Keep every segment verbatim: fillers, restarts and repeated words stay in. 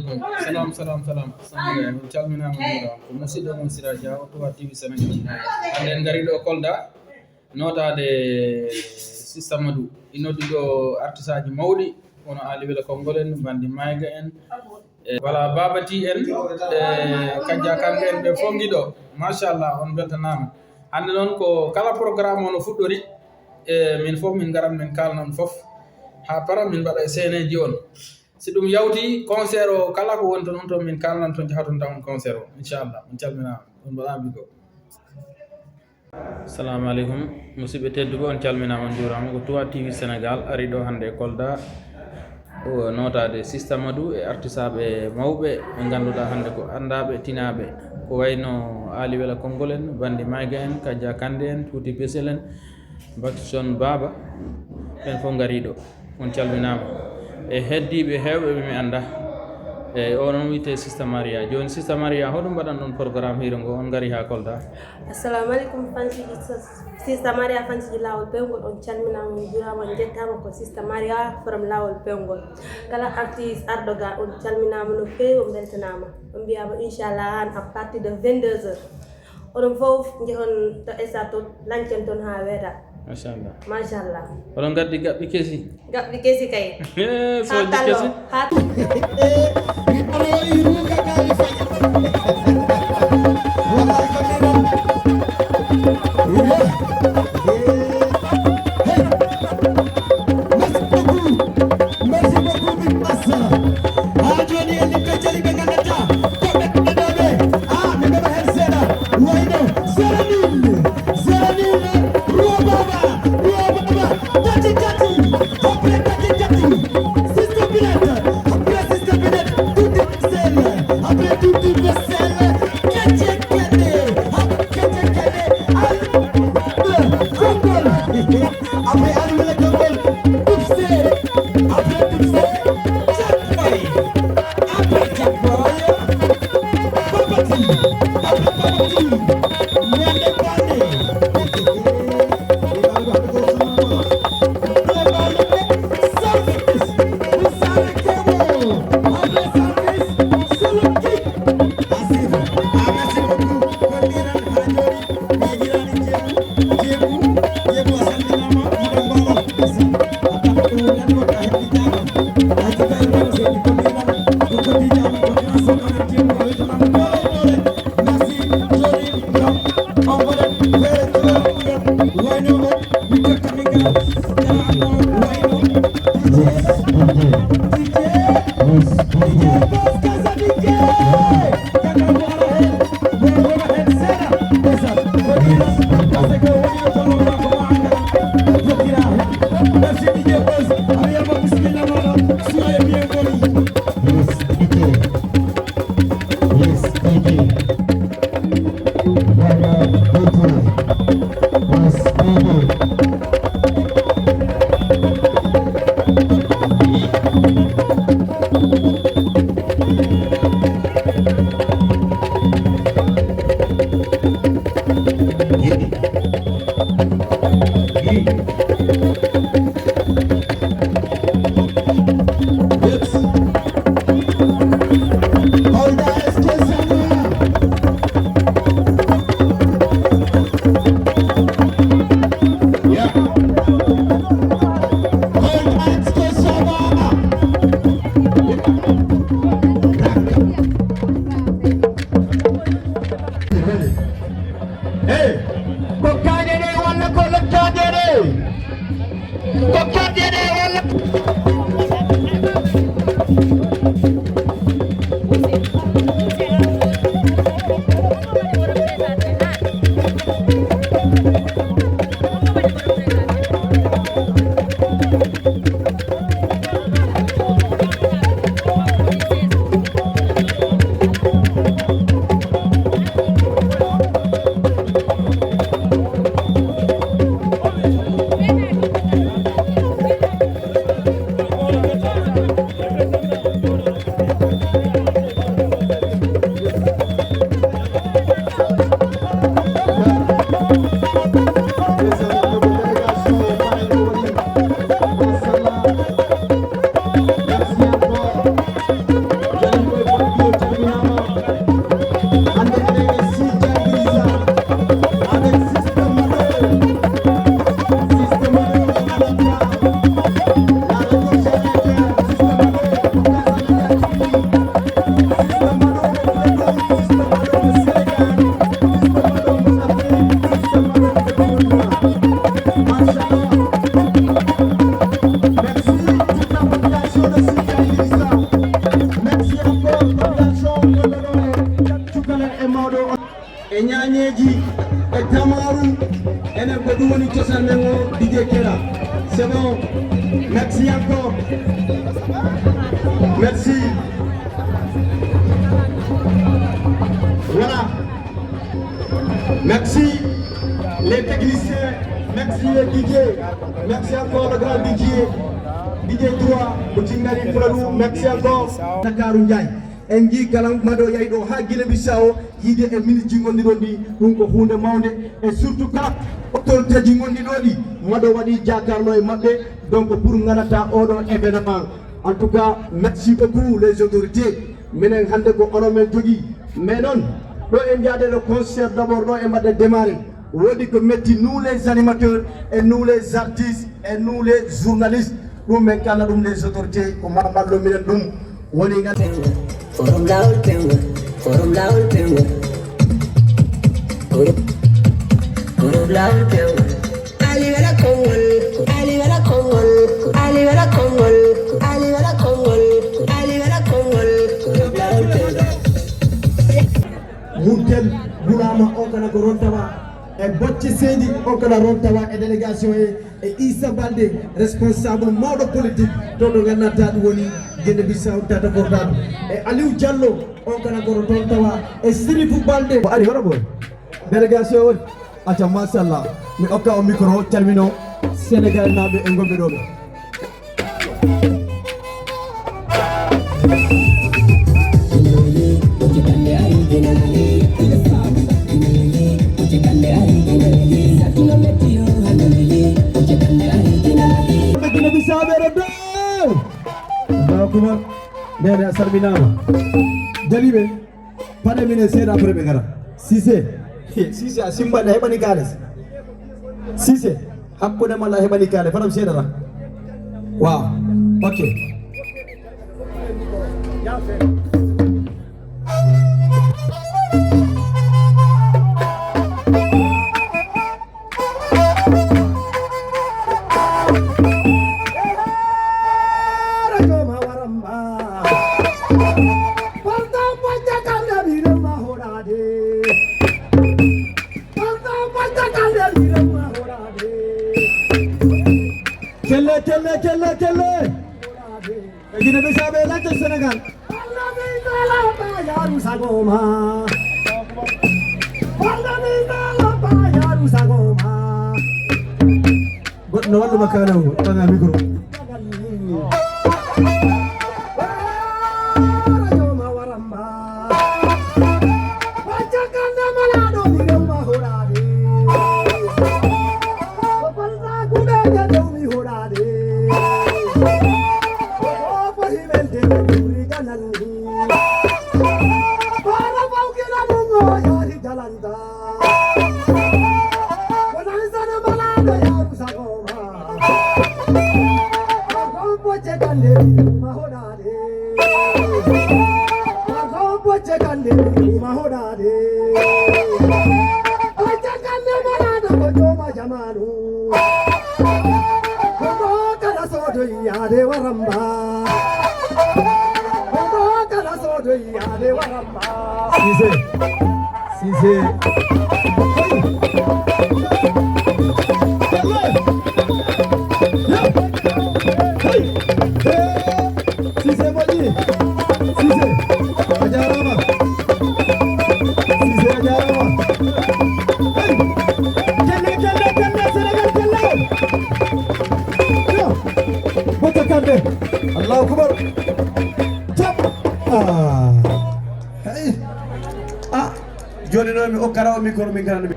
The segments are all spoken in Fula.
Salam, salam, salam. Salam, on calminaama, on njuuraama. Ko musidɗo mon Sira Dia, o Touba T V Sénégal. Hannde en ngarii ɗo Kolda, nootaade Sista Madu. Ina noddi ɗo artisaaji mawɗi, wano Aali Wele Konngol en, Bandi Mayga en, e, voilà, Baaba Ti en, e, Kajja Kande en, ɓe fof ngi ɗo. Machallah, on mbeltanaama. Hannde noon ko kala programme o no fuɗɗori, e, min fof min ngaran min kaalna on fof. Haa para min mbaɗa e seeneeji on. Si ɗum yawti, concert o, kala ko woni toon, on toon min kaalnan toon, jaha toon taw on concert o. Inchallah, on calminaama, on mbaɗaama big up. Assalamu aleykum, musidɓe tedduɓe, on calminaama, on njuuraama. Ko Touba T V Sénégal ari ɗo hannde e Kolda, o nootaade Sista Madu e artisaaɓe mawɓe ɓe ngannduɗaa hannde ko anndaaɓe, tinaaɓe. Ko wayno Aali Wela Konngol en, Bandi Mayga en, Kajja Kande en, Tuuti Besel en, Bakson Baaba, ɓen fof ngarii ɗo. On calminaama. E heddiiɓe heewɓe ɓe mi anndaa. E o noon wiyetee Sista Maria. Jooni Sista Maria, hoɗum mbaɗan ɗon programme hiiro ngo, on ngarii haa Kolda? Assalamu aleykum, fansuuji Sis-, Sista Maria, fansuuji Laawol Peewngol, on calminaama, on njuuraama, on njettaama, ko Sista Maria from Laawol Peewngol. Kala artiste arɗo ga, on calminaama no feewi, on mbeltanaama. On mbiyaama inchallah haa à partir de vingt-deux heures. Oɗon fof njehon to stade to, lancen toon haa weeta. Machallah. Machallah. Oɗon ngaddi gaɓɓi kesi? Gaɓɓi kesi kay. Eh, sooji kesi? Haa Merci beaucoup. Merci beaucoup, Big Mass. Haa jooni en limtay jali ɓe nganndataa ko ɓe ɗaɗaɓe. Ah, mi ɓeɗo heen seeɗa. Wayno Zeranine. Zeranine, Ruwa Baba. Ruwa Baba. Tati tati. Après tati tati. Sister Binette. Après Sister Binette. Tuuti Besel. Après Tuuti Besel. Kece Kene. Kece Kene. Al-, Konngol. Après Aali Wele Konngol, Dubse. Après Dubse, Jack Boy. Après Jack Boy, Babati. Après Babati, Mende Bane. Après Salvis, Salvis Kemo. Après Salvis, Suluki. Asif, ah, merci beaucoup. Ko nii tan haa jooni. Mi yejjitaani Jeebu, Jeebu, Jeebu a salminaama, Madame Baba. Merci. A tawi ko network a heɓɓitaaka. A jikkaani tan seydi ko nii tan. Ko ko di jaama ko tan so ko Jeebu o yejjitaama doole doole. Merci, jooni ɗo. On mbaɗat feere jooni wayno mo. Mi totta mi gaa. Daa o wayno. D J. D J. D J. D J Boss Kasa D J. Kaka mo ara heen. Hey, ko kaaƴe ɗe walla ko lottaaje ɗe? Ko kaaƴe ɗe walla? Añeeji e tamaru, enen ko ɗum woni cosaan men o, D J Kera. C'est bon. Merci encore. Merci. Voilà. Merci les techniciens. Merci les D J. Merci encore le grand D J. D J trois, ko Cingari Fuladu. Merci encore. Dakaru Njaay. En njii kala mado yahi ɗo haa Guinée Bissau, yiide e ministre ji ngonɗi ɗon ɗi, ɗum ko huunde mawnde, et surtout kala autorité ji ngonɗi ɗo ɗi, mado waɗi jaakarlo e maɓɓe, donc pour nganata oɗo événement. En tout cas, merci beaucoup les autorités. Minen hannde ko onon men jogii. Mais noon, ɗo en njaade ɗo concert d'abord ɗo e mbaɗde démarré. Woodi ko metti nous les animateurs et nous les artistes et nous les journalistes. Ɗum men kala ɗum les autorités ko ma mballo minen ɗum woni ngal. Forum Lawol Pewngo, Forum Lawol Pewngo. Forum, Forum Lawol Pewngo. Ali wala Konngol, Ali wala Konngol, Ali wala Konngol, Ali wala Konngol, Ali wala Konngol. Forum Lawol Pewngo. Murtel Gulaama, on kana ko rontawa e Bocce Seydi, on kana rontawa e délégation e, e Issa Balde, responsable mawɗo politique, toon ɗo nganndantaa ɗum woni Guinée Bissau, tata gordaɗo. E Aliou Diallo, on kana ko rontawa e Sirifou Balde. Ko ari hono boy? Délégation woni? Acca, machallah. Mi okka o micro, calmino Sénégal naaɓe e ngonɓe ɗo ɓe. Guinée Bissau ɓe ɗo. Allahu akbar. Nene a salminaama. Jaliɓe. Paɗe minen seeɗa après ɓe ngara. Cissé. Cissé a simbaɗi a heɓani kaalis. Cissé. Hakkunde mala a heɓani kaalis. Fanam seeɗa tan. Waaw. Ok. Kelle, kelle, kelle, kelle. E Guinée Bissau ɓe laajte Sénégal. Walla min dala ba yaaru sago ma. Walla min dala ba yaaru sago ma. Goɗɗo no wallu ma kaana o, ɓaŋa micro. Wacca kande malaɗo mi rewma hoɗade. Ko palta kuɗeje dewmi hoɗade. Ko ko himelde ɓuri gananni. Bara fawkila ɗum o yaari jalanta. Ko nan sana malaɗo yaaru sagoma. Ko bocce kande ma hoɗade. Ko bocce kande ma hoɗade. Bocce kande malaɗo ko jooma jamanu. Homo kala sodoyi yaade waramba. Homo kala sodoyi yaade waramba. Cissé. Cissé. Hey. Hey. Cissé moƴƴi. Cissé, a jaaraama. Cissé, a jaaraama. Hey! Kelle, kelle, kelle, Sénégal, kelle! Yo! Bocce Kande. Allahu akbar. Jam. Ah. Hey! Ah. Jooni noon mi okkara o micro, min ngarani.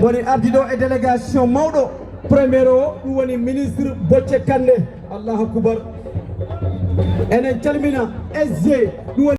Woni ardiɗo e délégation mawɗo, premier o, ɗum woni ministre Bocce Kande. Allahu akbar. Enen calmina S G, ɗum woni